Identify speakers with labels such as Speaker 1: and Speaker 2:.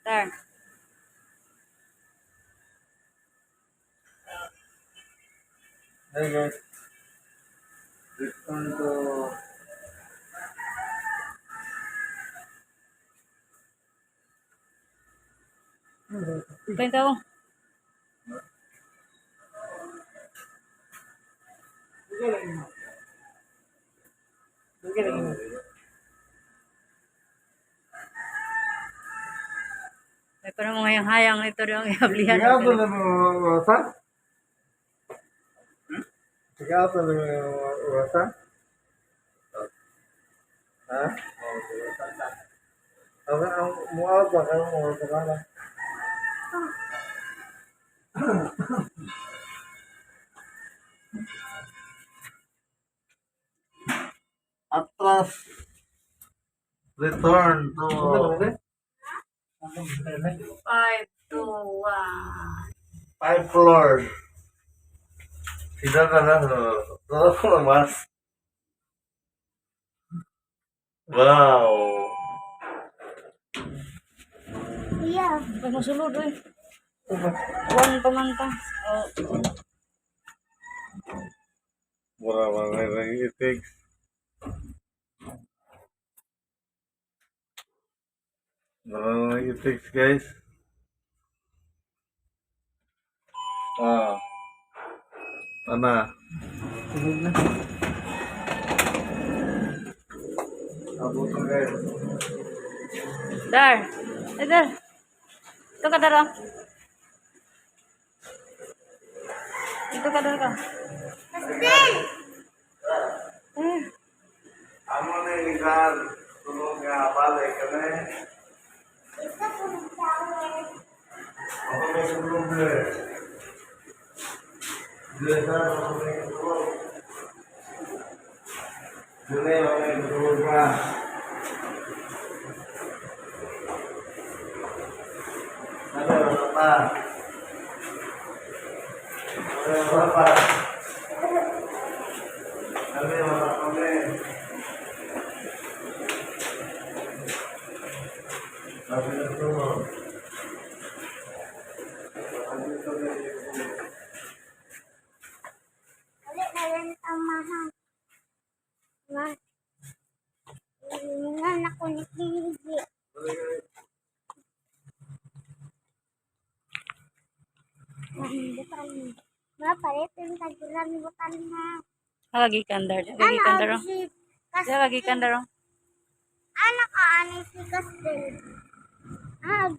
Speaker 1: Dar.
Speaker 2: Hey guys. Return to
Speaker 1: Kwento. May pa naman ngayong hayang ito rin ang iablihan.
Speaker 2: Ikaw na mo wasa? Ikaw na mo wasa? Ha? Ang ang mua ba ka mo wasa ka na? Atras return to
Speaker 1: 5, 2, 1.
Speaker 2: Five floor. Sila na na na mas. Wow.
Speaker 3: Kuya,
Speaker 1: Pag masulod, eh. One pa man ta. Oh.
Speaker 2: Mura man na itigs. Mura na itigs, guys. Ah. Ana.
Speaker 4: Tulog na.
Speaker 2: Abot na, guys.
Speaker 1: Dar. Ay, dar. Ito ka, dar, oh. Ito ka, dar ka.
Speaker 3: Pastil!
Speaker 1: Eh.
Speaker 2: Amo na iligan. Tulong nga balik kami.
Speaker 3: Isa po ng tower.
Speaker 2: Ako may sulong dire. Dire sa ako may sulong. Dire ako may sulong pa. Ano, wala pa. Ano, wala pa. Ano, wala pa kami. Sabi na sulong. Andito na yung
Speaker 3: Ulit na rin tamahan. Ma. Nga ako ni Gigi. Bukan. Ma, palit yung tagulan bukan ha.
Speaker 1: Lagi kan dar. Lagi kan dar, oh.
Speaker 3: Si
Speaker 1: Lagi kan dar, oh.
Speaker 3: Anak ka, ano si Kastel? Ah,